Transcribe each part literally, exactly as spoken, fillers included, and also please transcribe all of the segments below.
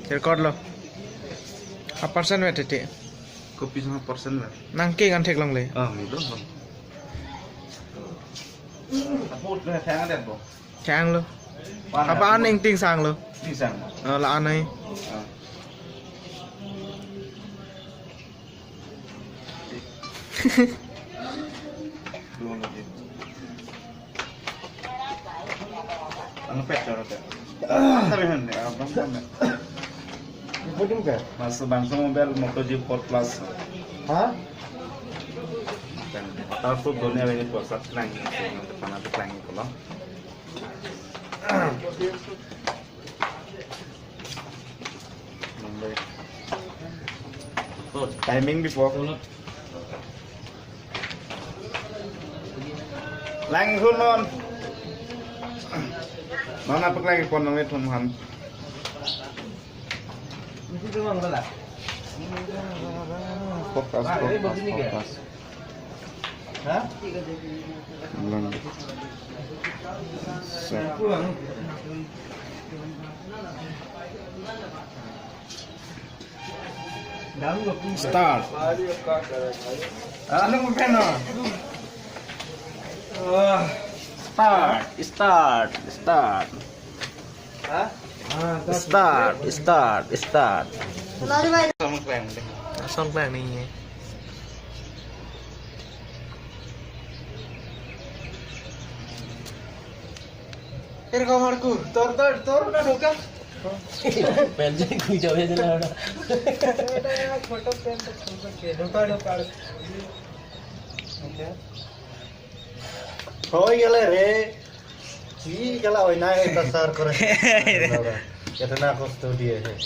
Record lo. A percent vet titi. Kopi sang percent vet? Nang ke kan theklongle. Ah, mi do. Apot le thang det bo. Thang lo. Pan apa aning tingsang lo? Tingsang. Oh, la anai. Ah. Ang pet, ang pet. Ang pet. Ipuding ka? Mas bangso mobile Moto G four Plus. Ha? Waterproof do-an ave ni, pursat lang, panat lang pulo. Timing bipo. Lang hon non. Mana pek lang pon nang ithum han. Focus, focus, focus. Hah? Lang. Set. Start. Ano mo peno? Ah, start, start, start. Hah? Start, start, start. Sound clear ni. এরকম আর কু, তোর, তোর, তোর ওটা ঢোকা। Pen je kui jaw je na. এটা এক photo frame তো খুলবে কে? ঢোকা, ঢোকা। ওকে। হয়ে গেলে রে। কি গেলা ওই না, এটা সার করে। এটা না কষ্ট দিয়ে, হ্যাঁ।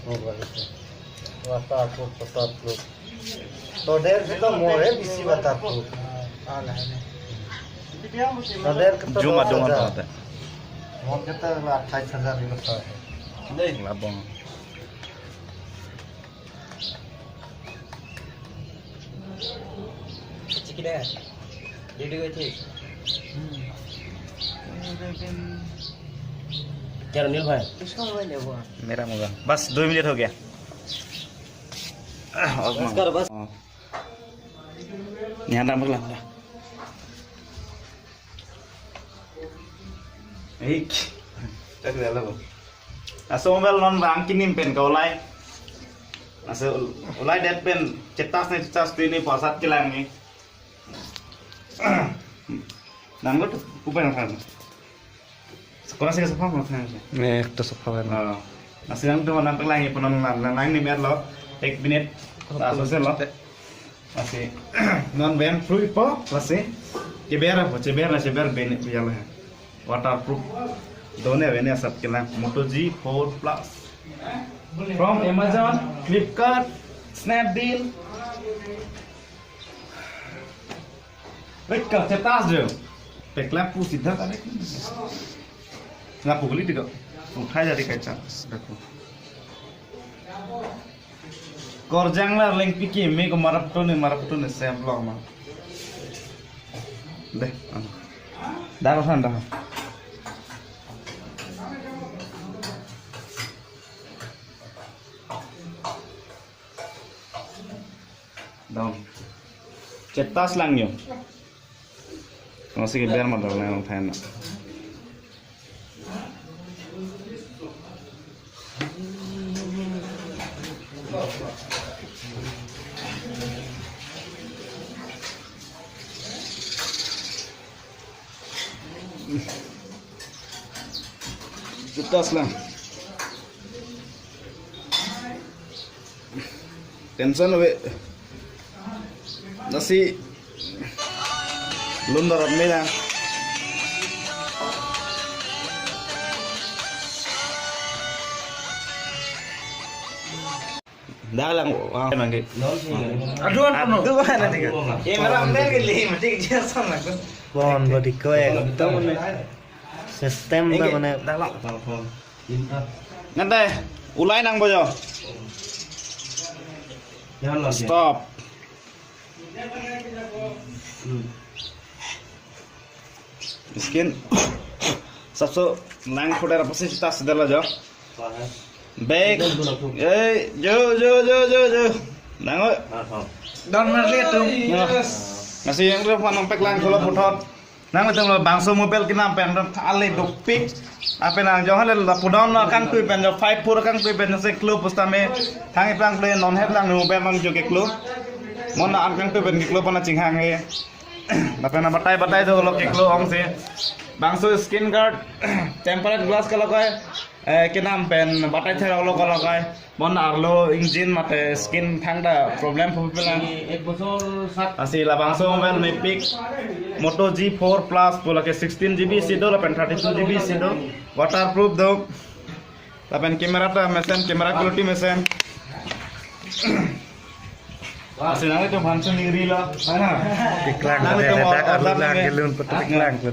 Mobile. Waterproof, waterproof. Toder kita more bisi waterproof. Toder kita Zoom adung dua puluh hajar. Apa? Mon kita la athais hajar di kota. Labang. Chiki deh. Dia dua cik. Hmm. Kya Ranil bhai? Iska bhai le wo. Mera moga. Bas, dua minit ho gaya. Ah, oh, Bas kar, bas. Oh. Nihan ram lang. Eik. Tak ada lo. Laso mobile non bang kinim pen ka ulai. Laso ulai det pen charge ne charge tu ni pursat kelang ni. Nang lo tu kupen kan. Sekolah sih sekolah mana kan? Nek to sekolah. Oh. Laso nang tu nang kelang ni pun nang nang ni mer lo. Ek minit. Laso se lo. Lasi non pen free po, lasi cheber po, cheber na cheber ben ya lo. Waterproof. Done ave ni asap kelang Moto G four Plus. From Amazon, Flipkart, Snapdeal. Rekka chetas je. Pekla pu sidha kare. Lapu guli tidak. Uthai jadi kacha. Dakho. Korjang la lengpi ke me ko marap to ne, marap to ne sem lo ma. Deh, ano. Dah, kosan dah. Dong. Chetas lang yo. Masih ke biar modal lang thai na. Chetas lang. Tension ave. Lasi lun darap me na. Dalang, ah, nangke. Aduh, aduh, aduh, aduh. Ye, mera ambil ke liye, mati kerja sama aku. Bon, body ko ekdom ne. System ta mane. Dalang. Ngan dai, ulai nangpo jo. Stop. Skin. Sabso nang photo apa sih tas dala jo. Back. Ei, jo, jo, jo, jo, jo. Nang oi. Don marli atum. Nasi yang tu panong pek lang kalau puthot. Nangtum lo bangso mobile kenam pen ram thale dopik. Apen nang jo hale la pudon na kangtui pen jo five four kangtui pen se klo pusitame. Thang iplang ple non het lang mobile nang jo keklo. Mon na an kangtui pen keklo pana chinghang he. Lapen na batai batai do lo keklo ong si. Bangso screen guard, tempered glass kalokai, eh, kenam pen batai thera lo kalokai. Mon arlo engine mate skin thangta problem phu pelang. Ek bosor sat. Lasi labangso mobile mepik Moto G four Plus pu lake sixteen G B si do lapen thirty-two G B si do. Waterproof do. Lapen camera ta mesen, camera quality mesen. Lasi nangtum aphan si ningri lo. Piklang nangtum ke dak order arlo lang nangke. Kelun putu piklang ke.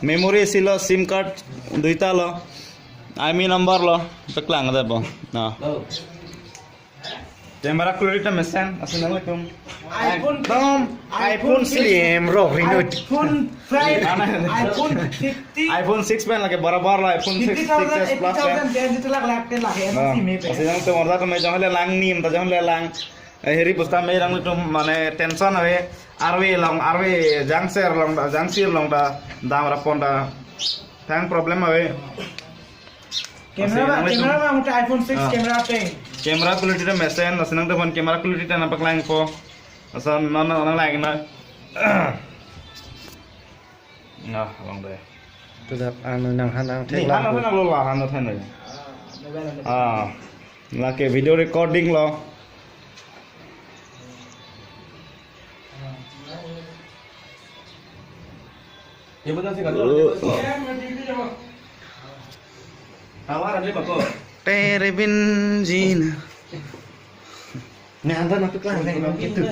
Memory isi lo, SIM card duita lo, I M E I number lo, peklang ada po. Na. Camera quality ta mesen, lasi nangtum. iPhone, ekdom iPhone slim ro rinut. iPhone five, iPhone fifty. iPhone six pen lake barabar lo, iPhone six, fifty thousand, six S Plus pen. Eighty thousand, ten lakh, lakh, ten lakh, eh, na, simi pe. Lasi nangtum order kami jong le lang nim, ta jong le lang. Eh, heri pusitame nangtum mane tension ave. Arve long, arve jangser long ta, jangsir long ta, dam rapon ta. Thang problem ave. Camera lasi ba, nangtum camera ba, muta iPhone six ah. Camera pe. Camera quality ta mesen, lasi nangtum aphan camera quality ta nangpaklang po. Lasi non non lang na. Nah, long de. Tudak anu nang hanang ni thek han lang. Hanang lo la han thek na. Ah, lake video recording lo. Tawar ada bako. Tere bin jina. Nang anda nak tukang nang itu.